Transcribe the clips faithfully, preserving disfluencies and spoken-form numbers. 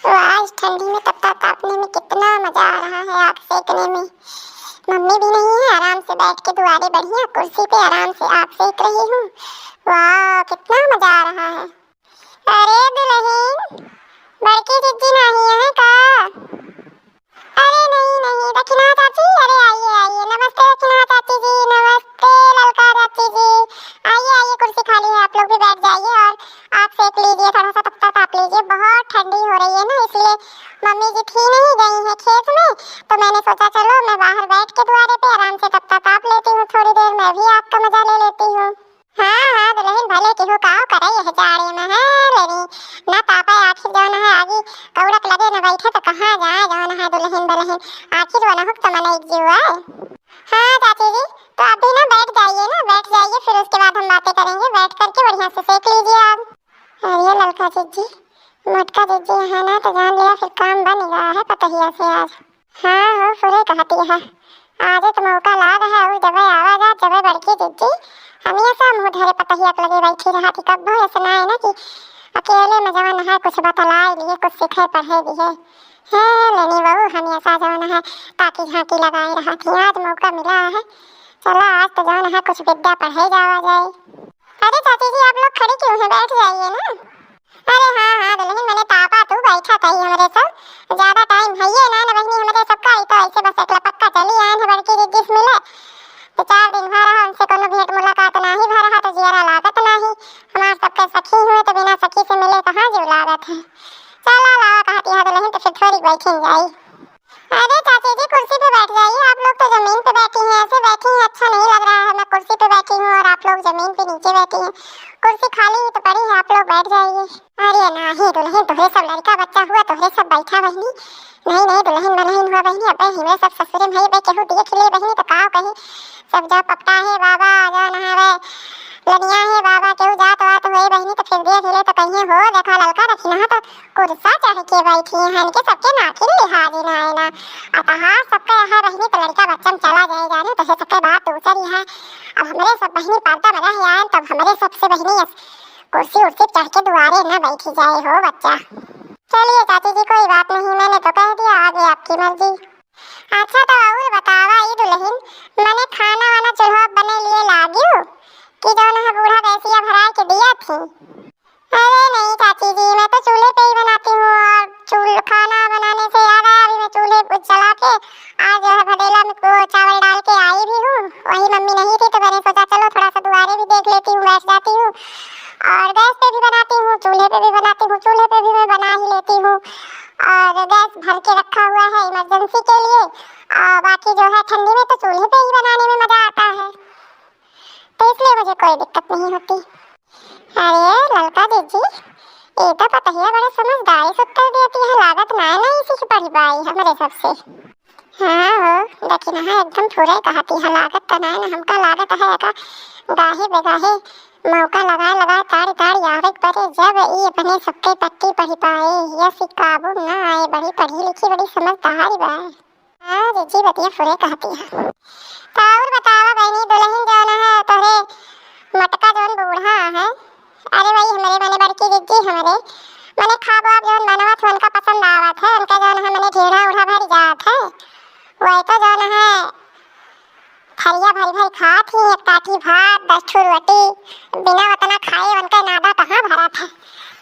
वाह, इस ठंडी में तपता तापने में कितना मजा आ रहा है आग सेकने में। मम्मी भी नहीं है, आराम से बैठ के दुआरे बढ़िया कुर्सी पे आराम से आग सेक रही हूँ। वाह, कितना मजा आ रहा है। अरे दुलहिन, बड़की जिज्जी नाही है का? अरे नहीं, नहीं, दखिनहा चाची, अरे आइए, आइए, नमस्ते दखिनहा चाची जी, नमस्ते ललका चाची जी, आइए, आइए, कुर्सी खाली है, आप लोग भी बैठ जाइए और आग सेक लीजिए, थोड़ा सा तपता ताप लीजिए, बहुत ठंडी हो रही है ना, इसलिए मम्मी जी थी नहीं, गई हैं खेत में, तो मैंने सोचा चलो मैं बाहर बैठ के दुआरे पे आराम से तपता ताप लेती हूँ, थोड़ी देर मैं भी आग का मजा ले लेती हूँ। हाँ, हाँ, दुलहिन भले केहू काव करे यह जाड़े में, हाँ, लेनी ना तापे, आखिर जौन है आगी कौड़क लगे न बैठे तो कहाँ जाए, जौन है दुलहिन बलहिन, आखिर वनहुक तो मनई जीवा। हाँ चाची जी, तो अभी ना बैठ जाइए ना, बैठ जाइए, फिर उसके बाद हम बातें करेंगे, बैठ करके बढ़िया से सेक लीजिए आप। अरे ललका जिज्जी, मोटका जिज्जी यहाँ ना तो जान लिया फिर काम बन गया है पतहिया से आज। हाँ हो, फुरे कहती है। आजे तो मौका लाग है, और जबे आवा जा, जबे बड़की जिज्जी, हमेशा मुँह धरे पतहिया के लगे बैठी रहती। कब्बो ऐसे ना है ना कि अकेले में जवन है कुछ बतलाए लिए, कुछ सीखे पढ़े लिए। हे लेनी बहू, हमेशा जवन है ताकी झांकी लगाए रहती। आज मौका मिला है, चला आज तो जवन है कुछ विद्या पढ़े जावा जाए। अरे चाची जी, आप लोग खड़ी क्यों हैं, बैठ जाइए ना। अरे हाँ, हाँ, दुलहिन, मने तापा तू बैठा तई हमरे सब। ज्यादा टाइम हइये ना, ना बहिनी, हमरे सबका, ई तो ऐसे बस एक लपक्का चली आयन है बड़की जिज्जी से मिले। तो चार दिन भा रहा, उनसे कोनो भेंट मुलाकात नाही भा रहा, तो जियरा लागत नाही। हमार सबके सखी हुए, तो बिना सखी से मिले कहाँ जीव लागत है। चला लावा, कहती है दुलहिन, तो फिर थोड़ी बैठिन जाई। अरे चाची जी, कुर्सी पे बैठ जाइए, आप लोग तो जमीन पे बैठी हैं, ऐसे बैठी हैं, अच्छा नहीं लग रहा है। मैं कुर्सी पे बैठी हूँ और आप लोग जमीन पे नीचे बैठी हैं, कुर्सी खाली ही तो पड़ी है, आप लोग बैठ जाइए। अरे नाही दुलहिन, तोहरे सब लड़का बच्चा हुआ, तोहरे सब बैठा बहिनी। नहीं, नहीं दुलहिन बलहिन हुआ बहिनी, अबे हिमे सब ससुरे में है, अबे केहू देख ले बहिनी तो का कही, सब जा पपटा है बाबा, जा नहावे लनिया है बाबा, केहू जात वात होए बहिनी तो फिर देख ले तो कहिए हो, देखा ललका दखिनहा तो कुर्सा चढ़ के बैठी हैं, इनके सबके नाखिन लिहाजी ना आए ना। अतहार सबके यहाँ बहिनी तो लड़का बच्चा में चला जाए जाने, तो है सबके बात दूसर ही है। अब हमरे सब बहिनी पर्दा में रह आए, तब हमरे सबसे बहिनी अस-, कुर्सी उर्सी चढ़ के दुआरे न बैठी जाए हो बच्चा। चलिए चाची जी, कोई बात नहीं, मैंने तो कह दिया, आगे आपकी मर्जी। अच्छा तो और बतावा ई दुलहिन, मने खाना वाना चूल्हा बने लिए लागियो कि जौन है बूढ़ा गैसिया भरा के दिया थी? अरे नहीं चाची जी, मैं तो चूल्हे पे ही बनाती हूँ। और चूल-, खाना बनाने से याद आया, अभी मैं चूल्हे को जला के आज जो है भदेला में वो चावल डाल के आई भी हूँ। वही मम्मी नहीं थी तो मैंने सोचा चलो थोड़ा सा दुआरे भी देख लेती हूँ, बैठ जाती हूँ। और गैस पे भी बनाती हूँ, चूल्हे पे भी बनाती हूँ, चूल्हे पे भी मैं बना ही लेती हूँ। और गैस भर के रखा हुआ है इमरजेंसी के लिए। आ, बाकी जो है ठंडी में तो चूल्हे पे ही बनाने में मजा आता है, तो इसलिए मुझे कोई दिक्कत नहीं होती। अरे ललका दीदी, ये तो पतहिया बड़े समझदारी से उत्तर देती है, लागत ना नहीं सीख पढ़ी पाई हमरे सबसे। हाँ हो, लेकिन हाँ एकदम थोड़े कहती है, लागत तो ना ना हमका लागत है का गाहे बेगाहे मौका लगाए लगाए ताड़ी ताड़ी आवे के परे, जब ई अपने सबके पट्टी पढ़ी पाए, यस काबू ना आए, बड़ी पढ़ी लिखी बड़ी समझदारी बा। हाँ जीजी, बतिया फुरे कहती है। तो और बतावा बहनी, दुलहिन जौन है तोहरे मटका जौन बूढ़ा है, अरे वही हमरे मने बड़की जीजी हमरे मने खाब वाब जौन बनवत है उनका पसंद आवत है, उनका जौन है मने ढेढ़ा उढ़ा भर जात है, वही तो जौन है थरिया भरी भरी खात ही, एक टाटी भात, दस ठो रोटी, बिना उतना खाए उनके नादा कहाँ भरत है।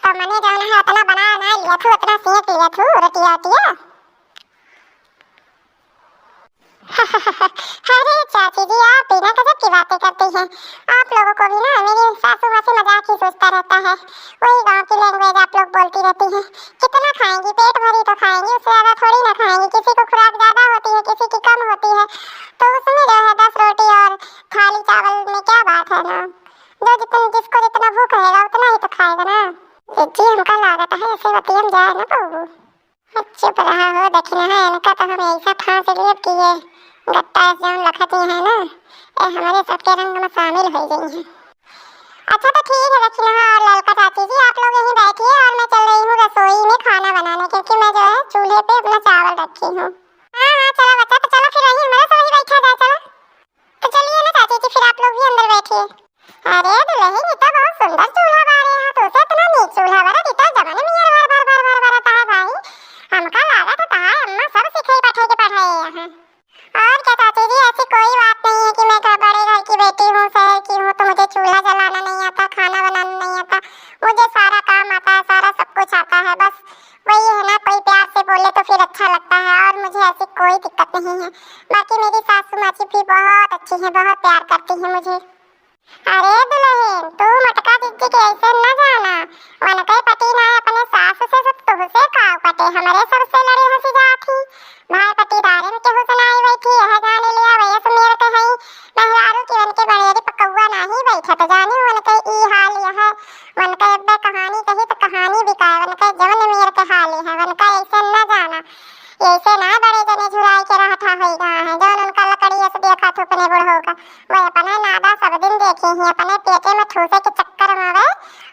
तो मने जौन है उतना बना ना लिया थू, उतना सेक लिया थू रोटिया ओटिया। अरे चाची जी, आप बिना गजब की बातें करती हैं। आप लोगों को भी ना मेरी सासू माँ से मजाक ही सूझता रहता है। वही गांव की लैंग्वेज आप लोग बोलती रहती हैं। कितना खाएंगी, पेट भरी तो खाएंगी, उससे ज्यादा थोड़ी ना खाएंगी। किसी को खुराक ज्यादा होती है, किसी की कम होती है, तो उसमें जो है दस रोटी और थाली चावल में क्या बात है ना। जो जितन-, जिसको जितना भूख रहेगा उतना ही तो खाएगा ना। जीजी, हमका लागत है ऐसे बतियन जाए ना बहू। चुप रहा हो दखिनहा, इनका तो हम ऐसा फांस लेब कि ये गट्टा जौन लखती है ना, ये हमरे सबके रंग में शामिल हो गई हैं। अच्छा तो ठीक है दखिनहा और ललका चाची जी, आप लोग यहीं बैठिए और मैं चल रही हूँ रसोई में खाना बनाने, क्योंकि मैं जो है चूल्हे पे अपना चावल रखी हूँ। हाँ हाँ चलो बच्चा, तो चलो फिर वहीं हमारे से वहीं बैठा जाए, चलो। तो चलिए ना चाची जी, फिर आप लोग भी अंदर बैठिए। अरे दुलहिन, ई तो बहुत सुंदर चूल्हा बारे है, तो से इतना नीक चूल्हा बारे, ई तो जमन में भर भर भर भर भरता है भाई। बस वही है ना, कोई प्यार से बोले तो फिर अच्छा लगता है, और मुझे ऐसी कोई दिक्कत नहीं है। बाकी मेरी सासू माँ जी भी बहुत अच्छी हैं, बहुत प्यार करती हैं मुझे। अरे दुलहिन, तू मटका जिज्जी के ऐसे न जाना, वनके पटी ना अपने सास से, सब तुहसे काव कटे, हमरे सबसे लड़े हंसी जात ही। भाई पटीदारे में केहू से नाई बैठी, यह जाने लिया वयस मेर के हई मेहरारू की, वनके बड़ेरी पकौआ नाही बैठत, जानी वनके ई हाल यह है। वनके अब्बे कहानी कही तो कहानी बिकाए, वनके जवन मेर के हाल है, वनका ऐसे न जाना, ऐसे ना बड़े जने झुराई के रहठा होई गा है, जवन उनका लकड़ी ऐसे देखा थुपने बुढ़ऊ का, वो अपने नादा सब दिन देखी ही, अपने पेटे में ठूसे के चक्कर में वे,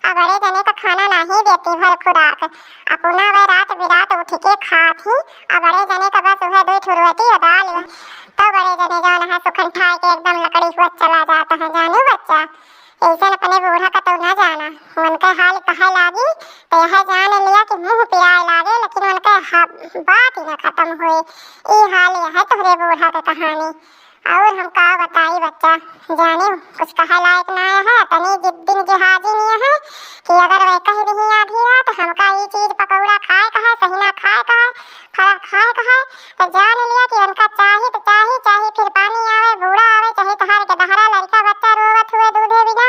आ बड़े जने का खाना नाही देती भर खुराक, अपना वे रात बिरात उठ के खात ही, आ बड़े जने का बस उहे दो ठो रोटी आ दाल, तो बड़े जने जवन है सुखन ठाए के एकदम लकड़ी हुआ चला जाता है, जानू बच्चा। ऐसन अपने बूढ़ा का तो ना जाना, उनके हाल कहे लागी, तो यह जान लिया कि मुंह पिराए लागे, लेकिन उनके हा-, बात ही ना खत्म होए। ई हाल यह है तोहरे बूढ़ा के कहानी। और हम का बताई बच्चा, जाने कुछ कहे लायक ना है, तनी जिद्दिन जिहादी नहीं है कि अगर वह कह रही आधी रात हमका ई चीज पकौड़ा खाए का है, सहिना खाए का है, फला खाए का है, तो जान लिया कि उनका चाही तो चाही, चाहे फिर पानी आवे, बूढ़ा आवे, चाहे तोहार के दहरा लड़का बच्चा रोवत हुए दूधे बिना,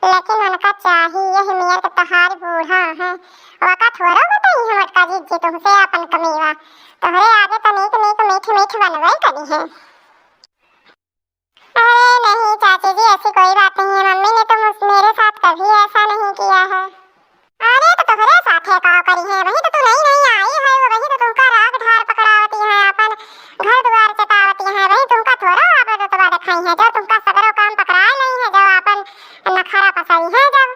लेकिन उनका चाही। यह मेर के तोहार बूढ़ा है, वका थोड़ो बताई है मटका जिज्जी तुमसे अपन कमीवा, तोहरे आगे तो नीक नीक मीठ मीठ बनवे करी है। अरे नहीं चाची जी, ऐसी कोई बात नहीं है। मम्मी ने तो मुझ-, मेरे साथ कभी ऐसा नहीं किया है। अरे तो तोहरे साथे का करी है, वही तो तू नई नई आई है, वही तो तुमका राग ढार पकड़ावती है, अपन घर द्वार चटावती है, वही तुमका थोड़ा आपन रुतबा दिखाई है, जो तुमका सगरो काम पकड़ाए नहीं है, जो आपन नखरा पसरी है जब।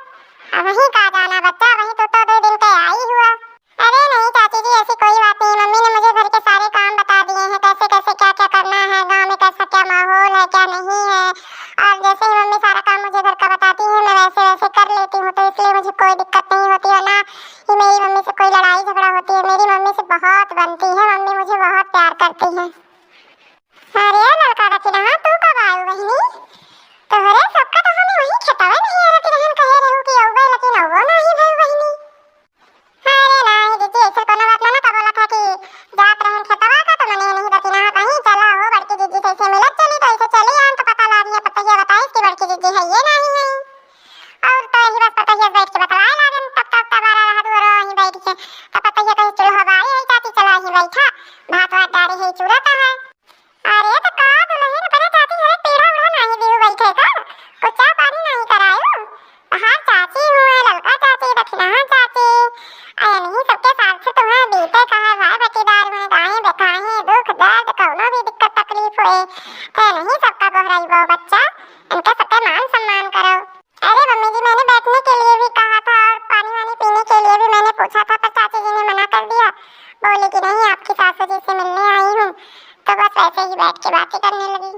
अब वही का जाना बच्चा, वही तो, तो दो दिन के आई हुआ। अरे नहीं चाची जी, ऐसी कोई बात नहीं। मम्मी ने मुझे घर के सारे काम बता दिए हैं, कैसे कैसे क्या क्या करना है, गांव में कैसा क्या माहौल है, क्या नहीं है। और जैसे ही मम्मी सारा काम मुझे घर का बताती है, मैं वैसे वैसे कर लेती हूँ, तो इसलिए मुझे कोई दिक्कत नहीं होती है, ना ही मेरी मम्मी से कोई लड़ाई झगड़ा होती है। मेरी मम्मी से बहुत बनती है, मम्मी मुझे बहुत प्यार करती है। अरे ललका दखिनहा, तू कब आयु बहिनी? तोहरे सबका तो हमें वही खेतवे नहीं है, रहन कहे रहू कि अउबे, लेकिन अउबो नहीं भयु बहिनी। अरे नाही जिज्जी, ऐसे कोनो बात ना, ना का बोलत है कि जात रहन खेतवा का तो मने नहीं दखिनहा कहीं, चला हो बड़की जिज्जी से ऐसे मिलत चली, तो ऐसे चली आन तो पता लागी है, पतैया बताइस कि बड़की जिज्जी है ये नहीं है। और तो यही बस पतैया बैठ के बतलाए लागन, तब तक तबारा रहा दुआरो वहीं बैठ के, तब पतैया कहे चूल्हा बारी है चाची, चला ही बैठा, भात वात डारे है चूल्हा का है। अरे तो का दुलहिन अपने चाची घरे पीढ़ा उढ़ा नाही दिहु बैठे का? कुछ चाह पानी नाही करायु? तहार चाची हुए, ललका चाची, दखिनहा चाची। अयनही सबके साथ से तुम्हें बीते का है भाई बटीदार में, गाएं बेखाएं, दुख दर्द, कौनो भी दिक्कत तकलीफ होए, तो इनही सबका गोहराइबो बच्चा, इनके सबके मान सम्मान करो। अरे मम्मी जी, मैंने बैठने के लिए भी कहा था और पानी वानी पीने के लिए भी मैंने पूछा था, पर चाची जी ने मना कर दिया। बोली कि नहीं, आपकी सासू जी से मिलने आई हूँ, तो बस वैसे ही बैठ के बातें करने लगी।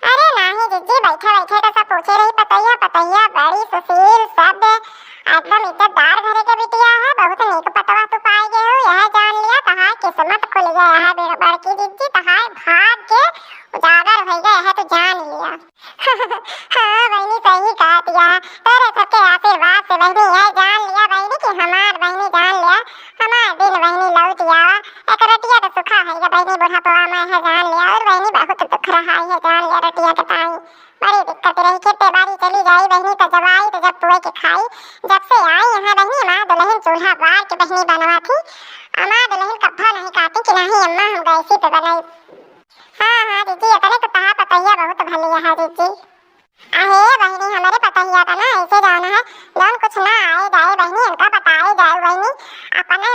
अरे नाही जिज्जी, बैठे बैठे तो सब पूछे रही, पतैया, पतैया बड़ी सुशील, सभ्य, एकदम इज्जतदार घरे के बिटिया है, बहुत नीक पतवा तू पाई गए हो, यह जान लिया तहार किस्मत खुल गया है, बड़-, बड़की जिज्जी, तहार भाग्य उजागर हो गया है, तू जान लिया। हाँ बहिनी, सही कहत या। तोरे सबके आशीर्वाद से बहिनी, यह जान लिया बहिनी कि हमार बहिनी जान लिया, हमार दिन बहिनी लौट आवा। एक रतिया तो सुखा है ये बहिनी, बुढ़ापवा में है जान लिया। और बहिनी बहुत दुख रहा है जान लिया रतिया के ताई, बड़ी दिक्कत रही। खेते बाड़ी चली जाई बहिनी तो जब आई तो जब पुए के खाई। जब से आई यहाँ बहिनी हमार दुलहिन चूल्हा बार के बहिनी बनवा थी। हमार दुलहिन कब्बा नहीं काटी कि नहीं अम्मा हम गैसी पे बनाई। हाँ हाँ दीदी, इतने तो कहा पतैया बहुत भली है दीदी। अहे बहिनी, हमरे पतहिया का ना ऐसे जान है, जौन कुछ ना आए जाए बहिनी, इनका बताए जाए बहिनी, अपने